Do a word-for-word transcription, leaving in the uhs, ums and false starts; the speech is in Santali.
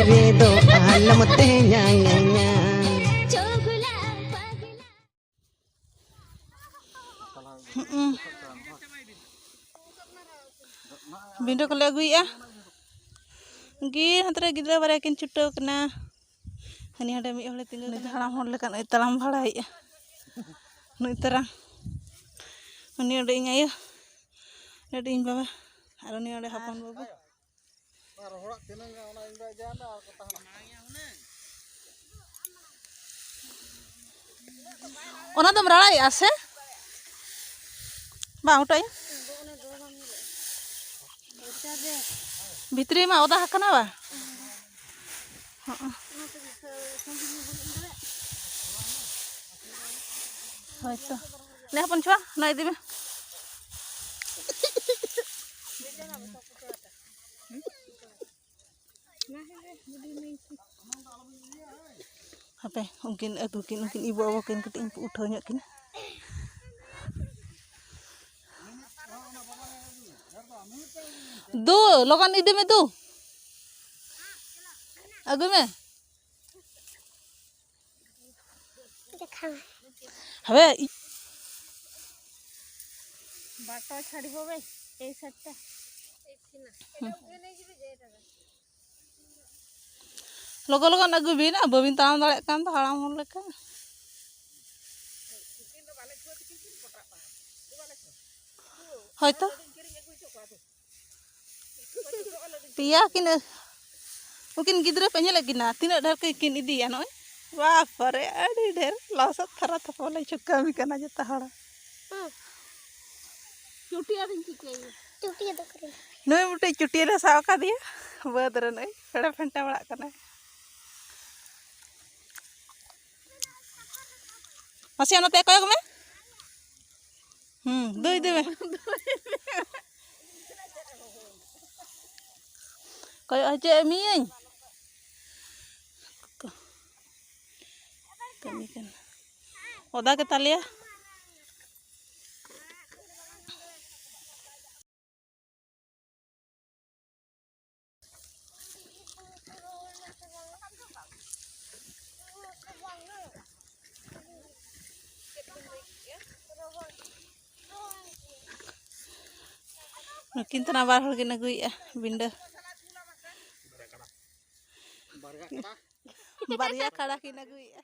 ᱨᱮᱫᱚ ᱟᱞᱚᱢ ᱛᱮᱧᱟᱝ ᱟᱹᱧᱟ᱾ ᱦᱩᱸ᱾ ᱵᱤᱸᱰᱟᱹ ᱠᱚᱞᱮ ᱟᱹᱜᱩᱭᱮᱫᱼᱟ᱾ ᱜᱤ ᱦᱟᱱᱛᱮ ᱨᱮ ᱜᱤᱫᱽᱨᱟᱹ ᱵᱟᱨᱭᱟ ᱠᱤᱱ ᱪᱷᱩᱴᱟᱹᱣ ᱠᱟᱱᱟ᱾ ᱦᱟᱹᱱᱤ ᱦᱟᱸᱰᱮ ᱢᱤᱫ ᱦᱚᱲᱮ ᱛᱤᱸᱜᱩ ᱠᱟᱱᱟ᱾ ᱦᱟᱲᱟᱢ ᱦᱚᱲ ᱞᱮᱠᱟ ᱱᱚᱜᱼᱚᱭ ᱛᱟᱲᱟᱢ ᱵᱷᱟᱲᱟᱭᱮᱫᱼᱟ᱾ ᱱᱩᱭ ᱛᱟᱨᱟ᱾ ᱩᱱᱤ ᱚᱸᱰᱮ ᱤᱧ ᱟᱭᱳ, ᱱᱚᱰᱮ ᱤᱧ ᱵᱟᱵᱟ, ᱟᱨ ᱩᱱᱤ ᱚᱸᱰᱮ ᱦᱚᱯᱚᱱ ᱵᱟᱹᱵᱩ᱾ ᱚᱱᱟ ᱨᱚᱦᱚᱲᱟᱜ ᱛᱤᱱᱟᱹᱝ ᱜᱟᱱ, ᱚᱱᱟ ᱤᱧ ᱵᱟᱭ ᱡᱟᱱ ᱫᱟ, ᱟᱨ ᱠᱚ ᱛᱟᱦᱮᱱᱟ᱾ ᱚᱱᱟ ᱫᱚᱢ ᱨᱟᱲᱟᱭᱮᱜᱼᱟ ᱥᱮ? ᱵᱟᱝ ᱚᱴᱟᱜ ᱤᱧ᱾ ᱵᱷᱤᱛᱨᱤ ᱢᱟ ᱚᱫᱟ ᱟᱠᱟᱱᱟ ᱵᱟ? ᱦᱚᱸᱜᱼᱚ᱾ ᱦᱳᱭ ᱛᱚ᱾ ᱞᱮ ᱦᱚᱯᱚᱱ ᱪᱷᱩᱣᱟ, ᱱᱚᱣᱟ ᱤᱫᱤ ᱢᱮ᱾ ᱦᱟᱯᱮ, ᱩᱱᱠᱤᱱ ᱟᱹᱛᱩ ᱠᱤᱱ, ᱩᱱᱠᱤᱱ ᱤᱵᱚ ᱟᱵᱚ ᱠᱤᱱ ᱠᱟᱹᱴᱤᱡ ᱤᱧ ᱩᱴᱷᱟᱹᱣ ᱧᱚᱜ ᱠᱤᱱᱟ᱾ ᱫᱩ, ᱞᱚᱜᱚᱱ ᱤᱫᱤ ᱢᱮ ᱫᱩ᱾ ᱟᱹᱜᱩᱭ ᱢᱮ᱾ ᱦᱟᱵᱮ, ᱤ- ᱵᱟᱴᱟ ᱪᱷᱟᱲᱤᱵᱚ ᱵᱮ, ᱮᱭ ᱥᱟᱴᱴᱟ᱾ ᱞᱚᱜᱚᱱ ᱞᱚᱜᱚᱱ ᱟᱹᱜᱩᱭ ᱵᱤᱱ, ᱟᱨ ᱵᱟᱹᱵᱤᱱ ᱛᱟᱲᱟᱢ ᱫᱟᱲᱮᱭᱟᱜ ᱠᱟᱱ ᱫᱚ ᱦᱟᱲᱟᱢ ᱦᱚᱲ ᱞᱮᱠᱟ᱾ ᱦᱳᱭ ᱛᱚ᱾ ᱯᱮᱭᱟ ᱠᱤᱱ, ᱩᱱᱠᱤᱱ ᱜᱤᱫᱽᱨᱟᱹ ᱯᱮ ᱧᱮᱞᱮᱫ ᱠᱤᱱᱟ, ᱛᱤᱱᱟᱹᱜ ᱰᱷᱮᱨ ᱠᱤᱱ ᱤᱫᱤᱭᱟ ᱱᱚᱜᱼᱚᱭ᱾ ᱵᱟᱯ ᱨᱮ, ᱟᱹᱰᱤ ᱰᱷᱮᱨ ᱞᱚᱥᱚᱫ ᱛᱷᱟᱨᱟ ᱛᱷᱟᱯᱚ ᱞᱮ ᱪᱷᱩᱠᱟᱹᱢᱤ ᱠᱟᱱᱟ ᱡᱚᱛᱚ ᱦᱚᱲ᱾ ᱦᱩᱸ᱾ ᱪᱩᱴᱤᱭᱟ ᱫᱚᱧ ᱪᱤᱠᱟᱹᱭᱟ? ᱪᱩᱴᱤᱭᱟ ᱫᱚ ᱠᱟᱹᱨᱤᱧ᱾ ᱱᱩᱭ ᱢᱤᱫᱴᱮᱡ ᱪᱩᱴᱤᱭᱟᱹ ᱞᱮ ᱥᱟᱵ ᱟᱠᱟᱫᱮᱭᱟ, ᱵᱟᱹᱫᱽ ᱨᱮ ᱱᱩᱭ ᱯᱮᱲᱮ ᱯᱷᱮᱱᱴᱟ ᱵᱟᱲᱟᱜ ᱠᱟᱱᱟᱭ᱾ ᱢᱟᱥᱮ ᱱᱚᱛᱮ ᱠᱚᱭᱚᱜ ᱢᱮ᱾ ᱦᱩᱸ, ᱫᱩᱭ ᱫᱩᱭ ᱢᱮ᱾ ᱠᱚᱭᱚᱜ ᱦᱚᱪᱚᱭᱮᱫ ᱢᱤᱭᱟᱹᱧ᱾ ᱠᱟᱹᱢᱤ ᱠᱟᱱᱟ᱾ ᱚᱫᱟ ᱜᱮ ᱛᱟᱞᱮᱭᱟ᱾ ᱱᱩᱠᱤᱱ ᱛᱟᱱᱟ ᱵᱟᱨ ᱦᱚᱲ ᱠᱤᱱ ᱟᱹᱜᱩᱭᱮᱫᱼᱟ ᱵᱤᱸᱰᱟᱹ᱾ ᱵᱟᱨᱭᱟ ᱠᱟᱲᱟ ᱠᱤᱱ ᱟᱹᱜᱩᱭᱮᱫᱼᱟ᱾